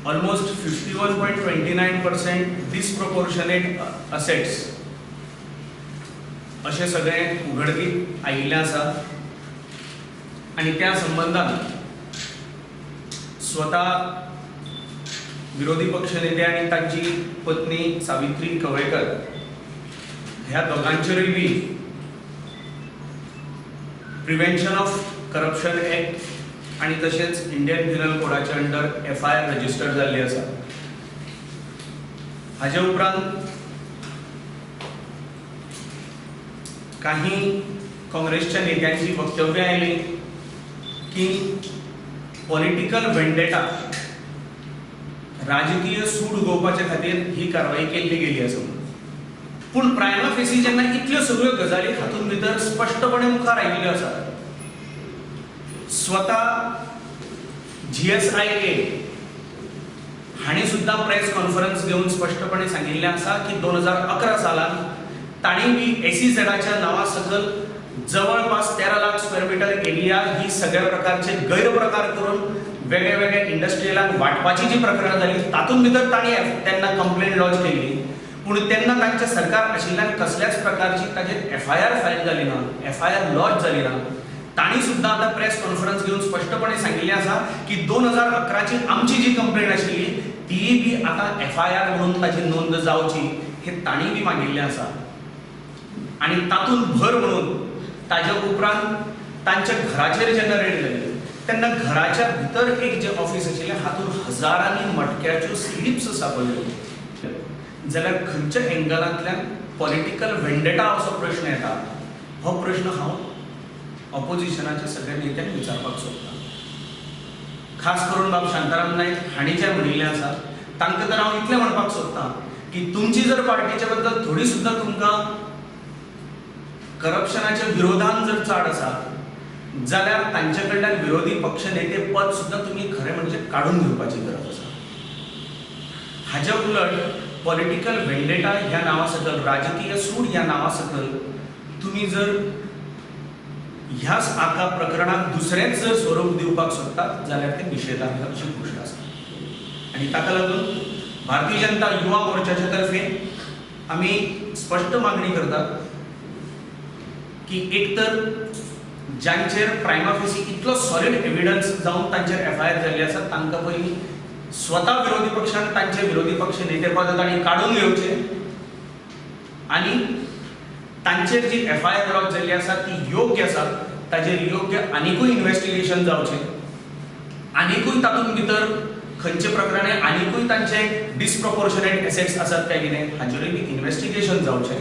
Almost 51.29% disproportionate assets अशें सगळें उघडकीत आयिल्लें आसा आनी त्या संबंदान स्वता विरोधी पक्ष नेते आनी तांची पत्नी सावित्री कवळेकर ह्या दोगांचेरूय बी प्रिव्हेन्शन ऑफ करप्शन एक्ट आनी तशेंच इंडियन पिनल कोडाच्या अंडर FIR register जाल्ली आसा. हाजे उपरांत काही काँग्रेसच्या नेत्यांची वक्तव्यां आयलीं की पॉलिटिकल वेंडेटा, राजकीय सूड उगोवपाच्या खातीर ही कारवाई केल्ली गेली आसा. पूण प्रायमा फेसी जेन्ना इतल्यो सगळ्यो गजाली हातूंत भितर स्पश्टपणे मुखार आयिल्ल्यो आसात, स्वता GSIA हांणी सुद्दां प्रेस कॉन्फरन्स घेवन स्पश्टपणे सांगिल्लें आसा की 2011 सालान तांणी बी SEZच्या नांवा सकयल जवळपास 13 लाख स्क्वेअर मिटर एरिया ही सगळ्या प्रकारचे गैरप्रकार करून वेगळे वेगळे इंडस्ट्रियलांक वांटपाची जी प्रकरणां जाली तातूंत भितर तांणी तेन्ना कंप्लेंट लॉज केल्ली. पूण तेन्ना तांचें सरकार आशिल्ल्यान कसल्याच प्रकारची ताजेर FIR file जाली ना, FIR lodge जाली ना. तांणी सुद्दां आतां प्रेस कॉन्फरन्स घेवन स्पश्टपणे सांगिल्लें आसा की 2011ची आमची जी कंप्लेंट आशिल्ली तीय बी आतां FIR म्हणून ताजी नोंद जावची हें तांणी बी मागिल्लें आसा. आनी तातूंत भर म्हणून ताजे उपरांत तांच्या घराचेर जेन्ना रेड जाली तेन्ना घराच्या भितर एक जें ऑफिस आशिल्लें हातूंत हजारांनी मटक्याच्यो स्लिप्स सापडल्यो. जाल्यार खंयच्या एंगलांतल्यान पॉलिटिकल वेंडेटा असो प्रश्न येता, हो प्रश्न हांव ऑपोजिशनाच्या सगळ्या नेत्यांक विचारपाक सोदतां. खास करून बाब शांताराम नायक हांणी जें म्हणिल्लें आसा तांकां तर हांव इतलें म्हणपाक सोदतां की तुमची जर पार्टीच्या बद्दल थोडी सुद्दां तुमकां करप्शनाच्या विरोधान जर चाड आसा जाल्यार तांचे कडल्यान विरोधी पक्ष नेते पद सुद्दां तुमी खरें म्हणजे काडून घेवपाची गरज आसा. हाज्या उलट पॉलिटिकल वेंडेटा ह्या नांवा सकयल, राजकीय सूड ह्या नांवा सकयल तुमी जर ह्याच आका प्रकरणाक दुसरेंच जर स्वरूप दिवपाक सोदतात जाल्यार तें निशेधार्ह अशी गोश्ट आसा. आनी ताका लागून भारतीय जनता युवा मोर्चाच्या तर्फे आमी स्पश्ट मागणी करतात की एक तर जांचेर प्रायमा फेसी इतलो सॉलिड एविडन्स जावन तांचेर FIR जाल्ली आसा तांकां पयलीं स्वता विरोधी पक्षान तांचे विरोधी पक्ष नेतेपद तांणी काडून घेवचें आनी तांचेर जी FIR lodge जाल्ली आसा ती योग्य आसा ताजेर योग्य आनिकूय इन्वेस्टिगेशन जावचें, आनिकूय तातूंत भितर खंयचे प्रकरणे आनिकूय तांचे डिसप्रपोर्शनेट एसेट्स आसात काय कितें हाचेरूय बी इन्वेस्टिगेशन जावचें.